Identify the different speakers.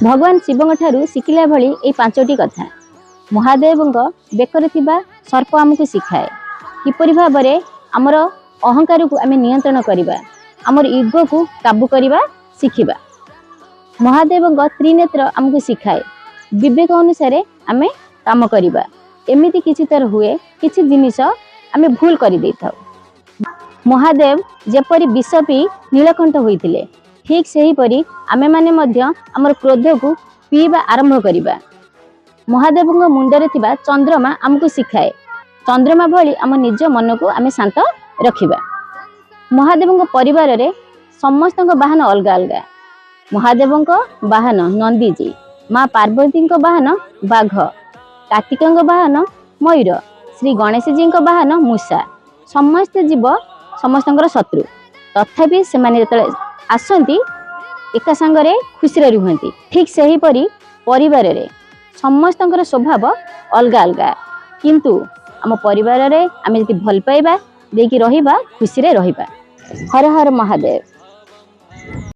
Speaker 1: ଭଗବାନ ଶିବଙ୍କ ଠାରୁ ଶିଖିଲା ଭଳି ଏଇ ପାଞ୍ଚଟି କଥା। ମହାଦେବଙ୍କ ବେକରେ ଥିବା ସର୍ପ ଆମକୁ ଶିଖାଏ କିପରି ଭାବରେ ଆମର ଅହଙ୍କାରକୁ ଆମେ ନିୟନ୍ତ୍ରଣ କରିବା, ଆମର ଇଗୋକୁ କାବୁ କରିବା ଶିଖିବା। ମହାଦେବଙ୍କ ତ୍ରିନେତ୍ର ଆମକୁ ଶିଖାଏ ବିବେକ ଅନୁସାରେ ଆମେ କାମ କରିବା। ଏମିତି କିଛି ଥର ହୁଏ, କିଛି ଜିନିଷ ଆମେ ଭୁଲ କରିଦେଇଥାଉ। ମହାଦେବ ଯେପରି ବିଷ ପିଇ ନୀଳକଣ୍ଠ ହୋଇଥିଲେ, ଠିକ୍ ସେହିପରି ଆମେମାନେ ମଧ୍ୟ ଆମର କ୍ରୋଧକୁ ପିଇବା ଆରମ୍ଭ କରିବା। ମହାଦେବଙ୍କ ମୁଣ୍ଡରେ ଥିବା ଚନ୍ଦ୍ରମା ଆମକୁ ଶିଖାଏ ଚନ୍ଦ୍ରମା ଭଳି ଆମ ନିଜ ମନକୁ ଆମେ ଶାନ୍ତ ରଖିବା। ମହାଦେବଙ୍କ ପରିବାରରେ ସମସ୍ତଙ୍କ ବାହନ ଅଲଗା ଅଲଗା। ମହାଦେବଙ୍କ ବାହନ ନନ୍ଦୀଜୀ, ମା ପାର୍ବତୀଙ୍କ ବାହନ ବାଘ, କାର୍ତ୍ତିକଙ୍କ ବାହନ ମୟୂର, ଶ୍ରୀ ଗଣେଶଜୀଙ୍କ ବାହନ ମୂଷା। ସମସ୍ତେ ଜୀବ ସମସ୍ତଙ୍କର ଶତ୍ରୁ, ତଥାପି ସେମାନେ ଯେତେବେଳେ ଆସନ୍ତି, ଏକା ସାଙ୍ଗରେ ଖୁସିରେ ରୁହନ୍ତି। ଠିକ୍ ସେହିପରି ପରିବାରରେ ସମସ୍ତଙ୍କର ସ୍ୱଭାବ ଅଲଗା ଅଲଗା, କିନ୍ତୁ ଆମ ପରିବାରରେ ଆମେ ଯଦି ଭଲ ପାଇବା ଦେଇକି ରହିବା, ଖୁସିରେ ରହିବା। ହର ହର ମହାଦେବ।